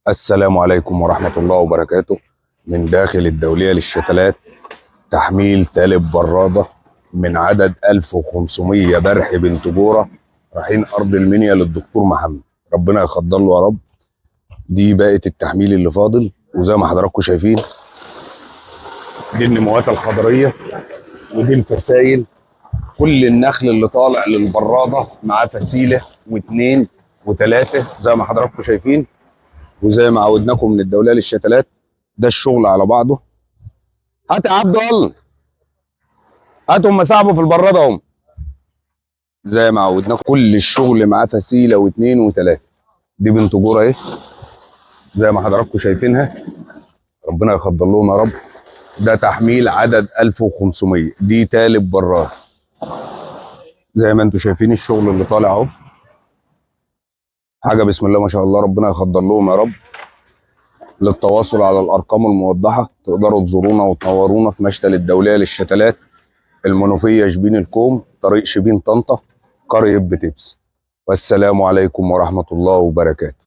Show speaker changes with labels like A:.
A: السلام عليكم ورحمة الله وبركاته. من داخل الدولية للشتلات، تحميل تالب برادة من عدد 1500 برح بنت جورة رايحين أرض المنيا للدكتور محمد، ربنا يخضر له يا رب. دي بقت التحميل اللي فاضل، وزي ما حضراتكم شايفين دي النموات الخضرية ودي الفسايل. كل النخل اللي طالع للبرادة معاه فسيلة واثنين وثلاثة زي ما حضراتكم شايفين، وزي ما عودناكم من الدولية للشتلات ده الشغل على بعضه. هات يا عبد الله، هاتوا هم سحبوا في البرادة هم. زي ما عودناكم كل الشغل معاه فسيلة واثنين وثلاثة. دي بنت جورة اهي زي ما حضراتكم شايفينها، ربنا يخضر لهم يا رب. ده تحميل عدد 1500، دي تالب براد زي ما انتم شايفين الشغل اللي طالع اهو، حاجة بسم الله ما شاء الله، ربنا يخضر لهم يا رب. للتواصل على الارقام الموضحة تقدروا تزورونا وتنورونا في مشتل الدولية للشتلات، المنوفية شبين الكوم، طريق شبين طنطا، قرية بتبس. والسلام عليكم ورحمة الله وبركاته.